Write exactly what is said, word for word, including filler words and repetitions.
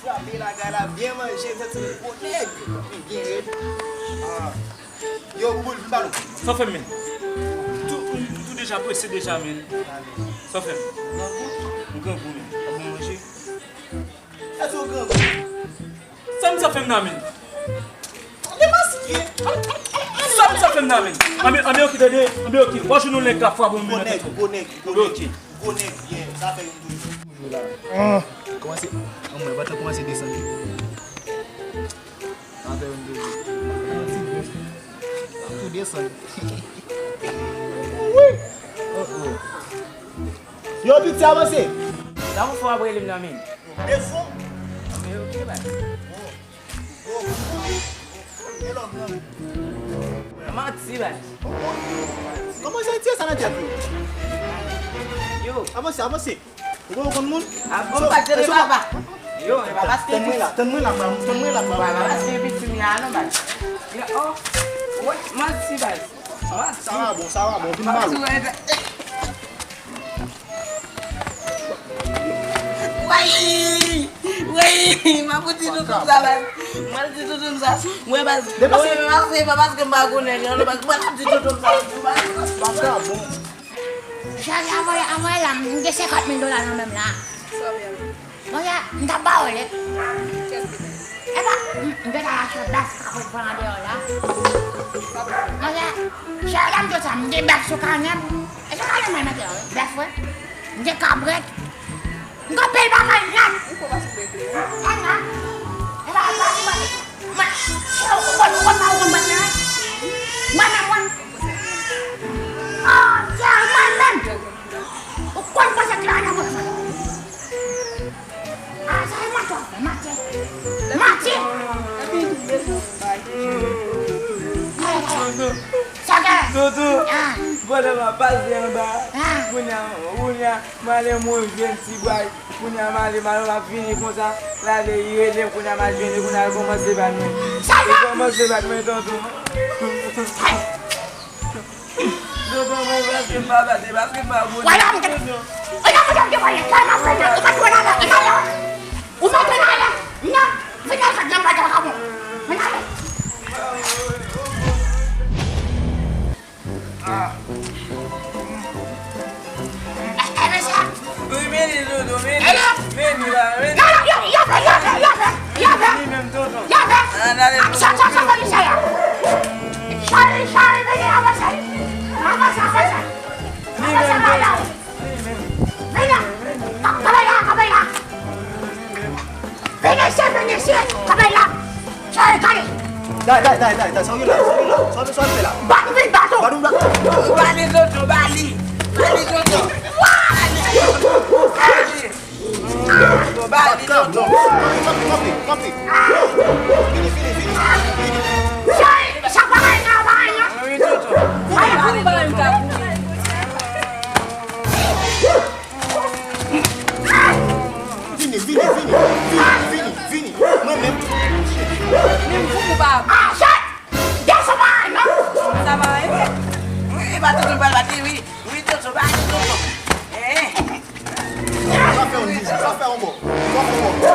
Frape lagay la, byen manje, santi m gwo nèg. M byen rèd. Ah. Yo, Bouboul, vin ba nou. Sa w fè m, men? M tou, m tou deja prese deja, men. Sa w fè m? M grangou, men. Ap bon manje. Èske w grangou? Sa m sa fè m nan, men? Demaske. Sa m sa fè m nan, men? Anbe, anbe, oke, tande. Anbe, oke. W ap jwenn yon nèg k ap frape yon men nan tèt ou. Gwo nèg, gwo nèg, gwo nèg. Anbe, oke. Gwo nèg, yeah. Sa fè yon toujou. Ah, kòmanse. Anmwey, bata kòmanse desann. Sa fè yon toujou. Tou desann. Wi. Oh, oh. Yo, piti, avanse. Sa pou fò ap rele m nan, men? Defo. Anbe, oke, baz. Manti, baz. Kòman sa, tire sa nan tèt ou? Yo. Avanse, avanse. Ou konn moun? A bon, pa tande papa. Yo, e pa paske tann mwen la, tann mwen la, tann mwen la, papa. Paske epi ti m ya non, baz. Yo, oh. Manti, baz. Manti. Sa va bon, sa va bon, vin ba nou. Woy! Woy! M ap di toutoun sa, baz. M ap di toutoun sa. Mwen, baz. Depase. Mwen, mwen, mwen, se pa paske m pa konnen, non, baz. Mwen ap di toutoun sa. Sa bon. Cheri, anvoye, anvoye la, m gen senkant mil dola nan men m la. Monchè, m t ap ba w li. Epa, m, m gentan achte bèf k ap pran andeyò la. Monchè, cheri, lè m di w sa, m gen bèf sou kanè m. E sou kanè m mwen mete yo, wi. Bèf, wi. M gen kabrèt. M gen anpil bagay nèt. Nèt, nèt. Epa, epa, epa. Mwen, cheri, ou konn, ou konn, ou konn bèf la, wi. Mwen menm, mwen. Oh, cheri, mwen menm. Ou konn pase klè nan bouch mwen. Ah, sa e manti w ap fè, manti. Manti. Sa gen. Toto, ah, pandan m ap pase anba, ah, kounye a, kounye a, m ale mwen jwenn ti bway. Kounye a, m ale, m ale, m ap vini konsa. L ale, li rele m, kounye a, m al jwenn li, kounye a, l kòmanse bat mwen. Sa l fè? Li kòmanse bat mwen, tonton. Tonton, mwen, paske m pa bat, se paske m pa bon. Wala, m te, e nan mwen te voye, sa m ap fè la, ou pa t wè la, la, la, la. Ou pa t wè la, la. Non, vin la, sa, nan pa t wè, bon. Vin la. Ah. Wi, men li, Dodo, men li. Men li la, men li. Yo, yo, yo, yo fè, yo fè, yo fè, yo fè. Li menm, tonton. Yo fè. An ale, Dodo. Sa, sa, sa, sa, sa, sa. Cheri, cheri, vini, avanse. Avanse, avanse. Li menm, tonton. Li menm. Vini. Kanpe la, kanpe la. Vin isi, vin isi. Kanpe la. Cheri, gade. Day, day, day, day, day, sa w ye la, sa w ye la, sa w, sa w fè la? Bat m vin bat ou. Bat m bat. Ba li, Jojo, ba li. Ba li, Jojo. Ba li. Ba li. Jojo, ba li, Jojo. Kanpe, kanpe, kanpe, kanpe. Vini, vini, vini, vini. Cheri, sa pa bay nan, bay nan. Wi, Jojo. Ay, ay, ay, ay. Vini, vini, vini, vini, vini, vini. Mwen menm. Menm pou ou pa. Ah, shit! Desann mwen, non? Sa va, eh? Wi, pa toutou pral bat li, wi. Wi, toutou, pa toutou. Eh. Sa fè yon diz, sa fè yon bò. Sa fè yon bò.